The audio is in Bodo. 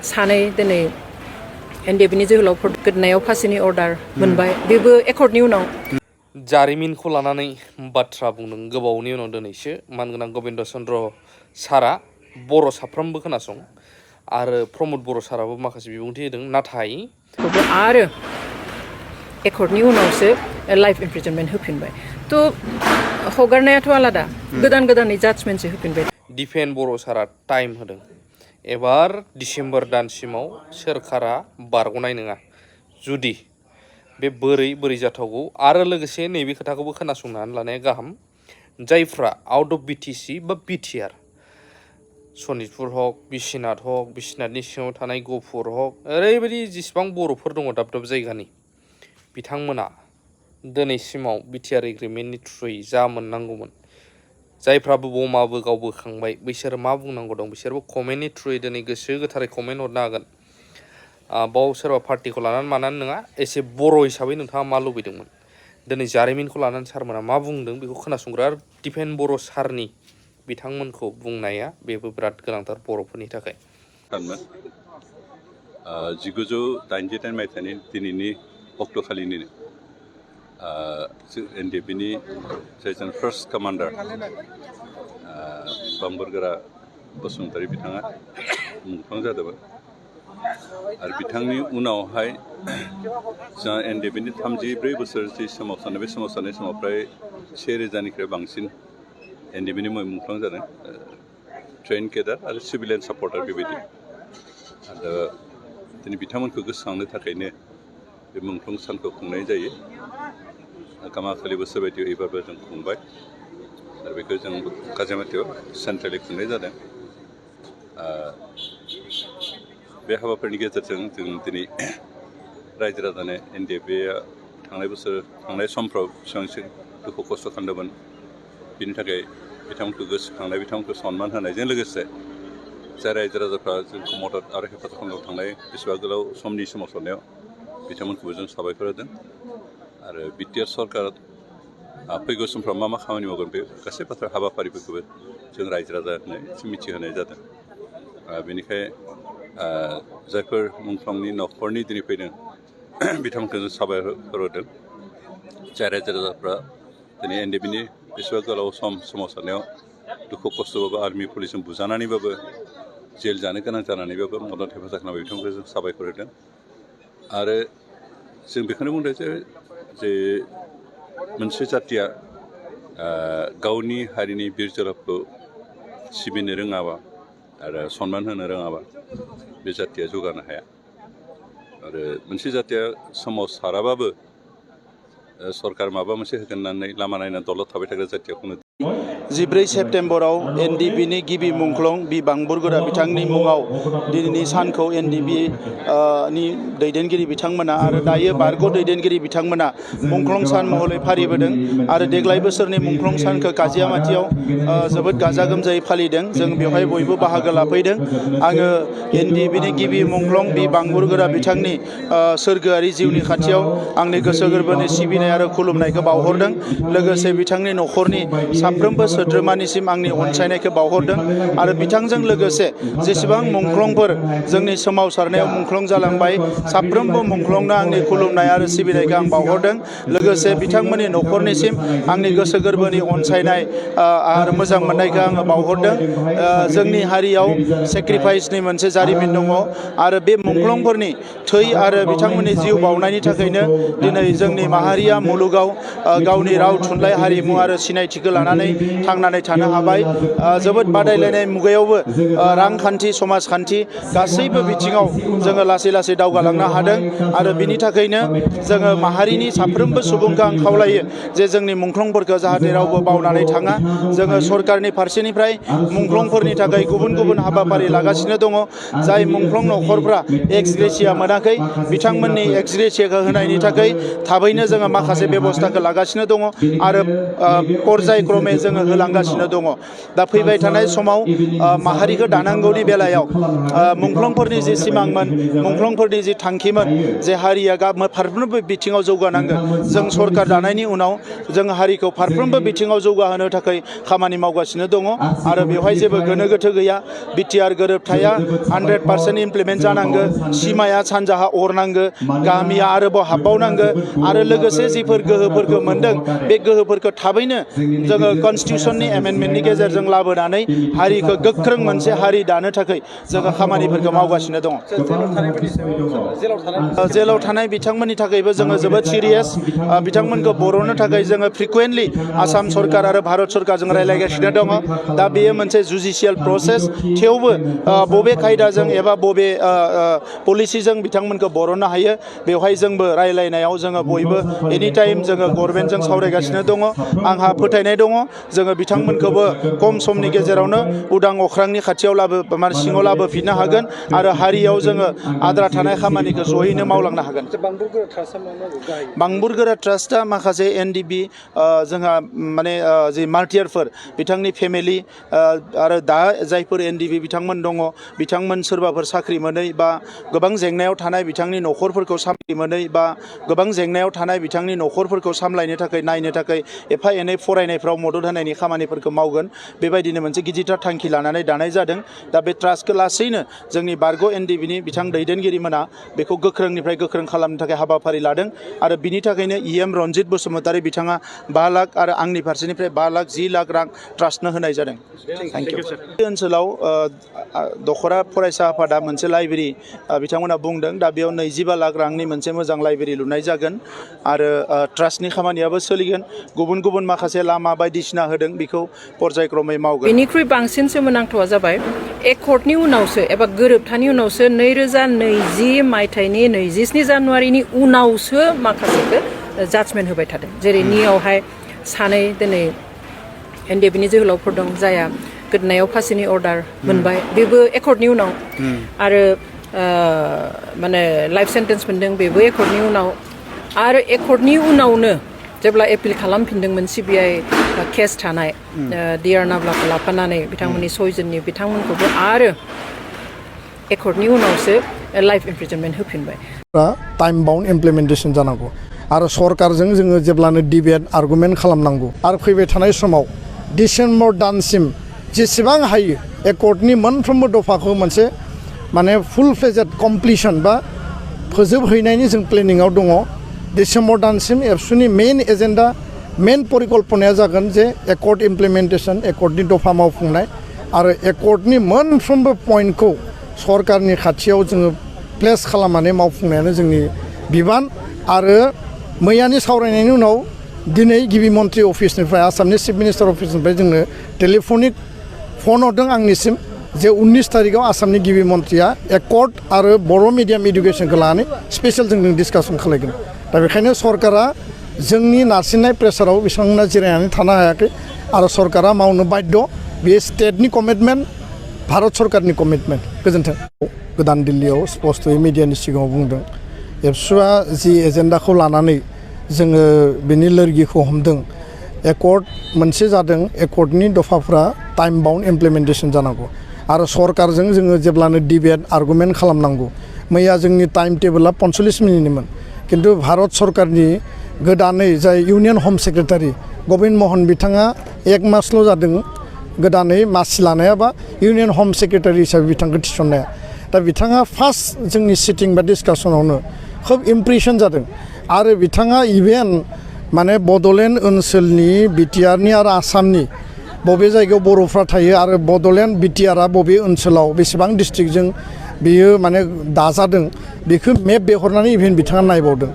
सानै दिनै एनडिएफनि जोहोलावफोर गोदोनायाव फासिनि अर्डार मोनबाय बेबो एकर्डनि उनाव जारिमिनखौ लानानै बाथ्रा बुंदों गोबावनि उनाव दिनैसो मानगोनां गबिन्द चन्द्र सारा बर' साफ्रोमबो खोनासं आरो प्रमद बर' साराबो माखासे बिबुंथि होदों नाथाय आरो एकर्डनि उनावसो लाइफ इमप्रिजनमेन्ट होफिनबाय थ' हगारनायाथ' आलादा गोदानै जाजमेन्टसो होफिनबाय दिपेन बर' सारा टाइम होदों एबार डिसेम्बर दानसिमाव सोरखारा बारग'नाय नङा जुदि बे बोरै जाथावगौ आरो लोगोसे नैबे खोथाखौबो खोनासंनानै लानाया गाहाम जायफ्रा आउट अफ बिटिसि बा बिटिआर सनितपुर हक बिश्वनाथनि सिङाव थानाय गहपुर हक ओरैबायदि जेसेबां बर'फोर दङ दाब दाब जायगानि बिथांमोना दिनैसिमाव बिटिआर एग्रिमेन्टनि थ्रुयै जा मोननांगौमोन जायफ्राबो बमाबो गावबोखांबाय बिसोर मा बुंनांगौ दं बिसोरबो कमेन्टनि थ्रुयै दिनै गोसो गोथारै कमेन्ट हरनो हागोन बाव सोरबा पार्टिखौ लानानै मानानै नङा एसे बर' हिसाबै नोंथाङा मा लुबैदोंमोन दिनै जारिमिनखौ लानानै सारमोना मा बुंदों बेखौ खोनासंग्रा आरो दिपेन बर' सारनि बिथांमोनखौ बुंनाया बेबो बिराद गोनांथार बर'फोरनि थाखाय 1989 मायथाइनि दिनैनि अक्ट'खालिनिनो एनडिएफनि जायजों फार्स्ट कामान्डार बांबुरगोरा बसुमतारी बिथाङा मुंख्लं जादोंमोन आरो बिथांनि उनावहाय जोंहा एनडिएफनि 34 बोसोर जि सोमावसारनाय बे सोमावसारनाय समाव फ्राय 1000निख्रुइ बांसिन एनडिएफनि मुंख्लं जादों ट्रेन केडार आरो सिभिलियान सापर्टार बेबायदि आरो दिनै बिथांमोनखौ गोसोखांनो थाखायनो बे मुंख्लं सानखौ खुंनाय जायो गामाखालि बोसोर बायदियाव एबारबो जों खुंबाय आरो बेखौ जों काजिमाटियाव सेन्ट्रेलि खुंनाय जादों बे हाबाफारिनि गेजेरजों जों दिनै रायजो राजानो एनडिएफआ थांनाय समफ्राव बेसेबां दुखु खस्थ' खालामदोंमोन बिनि थाखाय बिथांमोनखौ गोसोखांनाय बिथांमोनखौ सनमान होनायजों लोगोसे जाय रायजो राजाफ्रा जोंखौ मदद आरो हेफाजाब खालामनायाव थांनाय बेसेबा गोलाव समनि सोमावसारनायाव बिथांमोनखौबो जों साबायखर होदों आरो बिटिआर सरकार फैगौ समफ्राव मा खामानि मावगोन बे गासै बाथ्रा हाबाफारिफोरखौबो जों रायजो राजानो मिथिहोनाय जादों बेनिखायनो जायफोर मुंख्लंनि न'खरनि दिनै फैदों बिथांमोनखौ जों साबायखर होदों जाय रायजो राजाफ्रा दिनै एनडिएफनि बेसेबा गोलाव सम सोमावसारनायाव दुखु खस्थ'बाबो आर्मि पुलिसजों बुजानानैबाबो जेल जानो गोनां जानानैबाबो मदद हेफाजाब खालामनाय बिथांमोनखौ जों साबायखर होदों आरो जों बेखौनो बुंदों जे मोनसे जाथिया गावनि हारिनि बिर जोहोलावखौ सिबिनो रोङाबा आरो सनमान होनो रोङाबा बे जाथिया जौगानो हाया आरो मोनसे जाथिया सोमावसाराबाबो सरकार माबा मोनसे होगोन होननानै लामा नायनानै दलद थाबाय थाग्रा जाथिया खुनु 14 सेप्तेम्बराव एनडिएफनि गिबि मुंख्लं बि बांबुरगोरा बिथांनि मुङाव दिनैनि सानखौ एनडिएफनि दैदेनगिरि बिथांमोना आरो दायो बारग' दैदेनगिरि बिथांमोना मुंख्लं सान महरै फालिबोदों आरो देग्लाय बोसोरनि मुंख्लं सानखौ काजियामाटियाव जोबोद गाजा गोमजायै फालिदों जों बेवहाय बयबो बाहागो लाफैदों आङो एनडिएफनि गिबि मुंख्लं बि बांबुरगोरा बिथांनि सोरगोआरि जिउनि खाथियाव आंनि गोसो गोरबोनि सिबिनाय आरो खुलुमनायखौ बावहरदों लोगोसे बिथांनि न'खरनि साफ्रोमबो सोद्रोमानिसिम आंनि अनसायनायखौ बावहरदों आरो बिथांजों लोगोसे जेसेबां मुंख्लंफोर जोंनि सोमावसारनायाव मुंख्लं जालांबाय साफ्रोमबो मुंख्लंनो आंनि खुलुमनाय आरो सिबिनायखौ आं बावहरदों लोगोसे बिथांमोननि न'खरनिसिम आंनि गोसो गोरबोनि अनसायनाय आरो मोजां मोननायखौ आङो बावहरदों जोंनि हारियाव सेक्रिफाइसनि मोनसे जारिमिन दङ आरो बे मुंख्लंफोरनि थै आरो बिथांमोननि जिउ बावनायनि थाखायनो दिनै जोंनि माहारिया मुलुगाव गावनि राव थुनलाइ हारिमु आरो सिनायथिखौ लानानै थांनानै थानो हाबाय जोबोद बादायलायनाय मुगायावबो रांखान्थि समाजखान्थि गासैबो बिथिङाव जोङो लासै लासै दावगालांनो हादों आरो बिनि थाखायनो जोङो माहारिनि साफ्रोमबो सुबुंखौ आं खावलायो जे जोंनि मुंख्लंफोरखौ जाहाथे रावबो बावनानै थाङा जोङो सरकारनि फारसेनिफ्राय मुंख्लंफोरनि थाखाय गुबुन गुबुन हाबाफारि लागासिनो दङ जाय मुंख्लं न'खरफ्रा एक्स ग्रेसिया मोनाखै बिथांमोननि एक्स ग्रेसियाखौ होनायनि थाखाय थाबैनो जोङो माखासे बेबस्थाखौ लागासिनो दङ आरो पर्यायक्रमे जोङो होलांगासिनो दङ दा फैबाय थानाय समाव माहारिखौ दानांगौनि बेलायाव मुंख्लंफोरनि जि सिमांमोन मुंख्लंफोरनि जि थांखिमोन जे हारिया फारफ्रोमबो बिथिङाव जौगानांगोन जों सरकार दानायनि उनाव जों हारिखौ फारफ्रोमबो बिथिङाव जौगाहोनो थाखाय खामानि मावगासिनो दङ आरो बेवहाय जेबो गोनो गोथो गैया बिटिआर गोरोबथाया 100% इमप्लिमेन्ट जानांगो सिमाया सानजाहा अरनांगो गामिया आरोबाव हाबबावनांगो आरो लोगोसे जिफोर गोहोफोरखौ मोनदों बे गोहोफोरखौ थाबैनो जोङो कनस्टिटिउसननि एमेन्डमेन्टनि गेजेरजों लाबोनानै हारिखौ गोख्रों मोनसे हारि दानो थाखाय जोङो खामानिफोरखौ मावगासिनो दङ जेलाव थानाय बिथांमोननि थाखायबो जोङो जोबोद सिरियास बिथांमोनखौ बर'नो थाखाय जोङो फ्रिकुवेन्टलि आसाम सरकार आरो भारत सरकारजों रायलायगासिनो दङ दा बेयो मोनसे जुडिशियेल प्रसेस थेवबो बबे खायदाजों एबा बबे पलिसिजों बिथांमोनखौ बर'नो हायो बेवहाय जोंबो रायलायनायाव जोङो बयबो एनि टाइम जोङो गभर्नमेन्टजों सावरायगासिनो दङ आंहा फोथायनाय दङ जोङो बिथांमोनखौबो खम समनि गेजेरावनो उदां अख्रांनि खाथियाव सिङाव लाबोफिननो हागोन आरो हारियाव जोङो आद्रा थानाय खामानिखौ जयैनो मावलांनो हागोन बांबुरगोरा ट्रास्टआ माखासे एनडिबि जोंहा माने जि मार्टियारफोर बिथांनि फेमिलि आरो दा जायफोर एनडिबि बिथांमोन दङ बिथांमोन सोरबाफोर साख्रि मोनै बा गोबां जेंनायाव थानाय बिथांनि न'खरफोरखौ सामलाय मोनै बा गोबां जेंनायाव थानाय बिथांनि न'खरफोरखौ सामलायनो थाखाय नायनो थाखाय एफा एनै फरायनायफ्राव मदद होनायनि खामानिफोरखौ मावगोन बेबायदिनो मोनसे गिदिरथार थांखि लानानै दानाय जादों दा बे ट्रास्टखौ लासैनो जोंनि बारग' एनडिबिनि बिथां दैदेनगिरिमोना बेखौ गोख्रोंनिफ्राय गोख्रों खालामनो थाखाय हाबाफारि लादों आरो बिनि थाखायनो इएम रनजित बसुमतारी बिथाङा 5 लाख आरो आंनि फारसेनिफ्राय 5 लाख 10 लाख रां ट्रास्टनो होनाय जादों थेंक इउ बे ओनसोलाव दखरा फरायसा आफादा मोनसे लाइब्रेरि बिथांमोना बुंदों दा बेयाव 25 लाख रांनि मोनसे मोजां लाइब्रेरि लुनाय जागोन आरो ट्रास्टनि खामानियाबो सोलिगोन गुबुन गुबुन माखासे लामा बायदिसिना होदों बेखौ पर्यायक्रमै मावगोन बेनिख्रुइ बांसिन सोमोनांथावा जाबाय एकर्डनि उनावसो एबा गोरोबथानि उनावसो 2020 मायथाइनि 27 जानुवारिनि उनावसो माखासेखौ जाजमेन्ट होबाय थादों जेरै नियावहाय सानै दिनै एनडिबिनि जोहोलावफोर दं जाया गोदोनायाव फासिनि अर्डार मोनबाय बेबो एकर्डनि उनाव आरो माने लाइफ सेन्टेन्स मोनदों बेबो एकर्डनि उनाव आरो एकर्डनि उनावनो जेब्ला एपिल खालामफिनदोंमोन सिबिआइ केस थानाय डिआर नाब्लाखौ लाफानानै बिथांमोननि 6 जननि बिथांमोनखौबो आरो एकर्डनि उनावसो लाइफ इमप्रिजनमेन्ट होफिनबाय टाइम बाउन्ड इमप्लिमेन्टेसन जानांगौ आरो सरकारजों जोङो जेब्लानो डिबेट आर्गुमेन्ट खालामनांगौ आरो फैबाय थानाय समाव डिसेम्बर दानसिम जेसेबां हायो एकर्डनि मोनफ्रोमबो दफाखौ मोनसे माने फुल फ्लेजेड कमप्लिसन बा फोजोबहैनायनि जों प्लेनिंआव दङ डिसेम्बर दानसिम एबसुनि मेइन एजेन्डा मेइन परिकल्पनाया जागोन जे एकर्ड इमप्लिमेन्टेसन एकर्डनि दफा मावफुंनाय आरो एकर्डनि मोनफ्रोमबो पइन्टखौ सरकारनि खाथियाव जोङो प्लेस खालामनानै मावफुंनायानो जोंनि बिबान आरो मैयानि सावरायनायनि उनाव दिनै गिबि मन्त्रि अफिसनिफ्राय आसामनि चिफ मिनिस्टार अफिसनिफ्राय जोंनो टेलिफनिक फन हरदों आंनिसिम जे 19 तारिखआव आसामनि गिबि मन्त्रिया एकर्ड आरो बर' मिडियाम इडुकेसनखौ लानानै स्पेसियेल जोंजों डिसकासन खालामगोन दा बेखायनो सरकारा जोंनि नारसिननाय प्रेसाराव बिथांमोना जिरायनानै थानो हायाखै आरो सरकारा मावनो बाध्य बे स्टेटनि कमिटमेन्ट भारत सरकारनि कमिटमेन्ट गोजोन्थों गोदान दिल्लीयाव स्पष्टयै मिडियानि सिगाङाव बुंदों एबसुआ जि एजेन्डाखौ लानानै जोङो बेनि लोरगिखौ हमदों एकर्ड मोनसे जादों एकर्डनि दफाफ्रा टाइम बाउन्ड इमप्लिमेन्टेसन जानांगौ आरो सरकारजों जोङो जेब्लानो डिबेट आर्गुमेन्ट खालामनांगौ मैया जोंनि टाइम टेबोला 45 मिनिटनिमोन किन्तु भारत सरकारनि गोदानै जाय इउनियन हम सेक्रेटारि गबिन्द महन बिथाङा 1 मासल' जादों गोदानै मासि लानाया बा इउनियन हम सेक्रेटारि हिसाबै बिथांखौ थिसननाया दा बिथाङा फार्स्ट जोंनि सिटिं बा डिसकासनावनो खोब इमप्रेसन जादों आरो बिथाङा इभेन माने बड'लेण्ड ओनसोलनि बिटिआरनि आरो आसामनि बबे जायगायाव बर'फ्रा थायो आरो बड'लेण्ड बिटिआरआ बबे ओनसोलाव बेसेबां डिस्ट्रिक्टजों बियो माने दाजादों बेखौ मेप बेहरनानै इभेन बिथाङा नायबावदों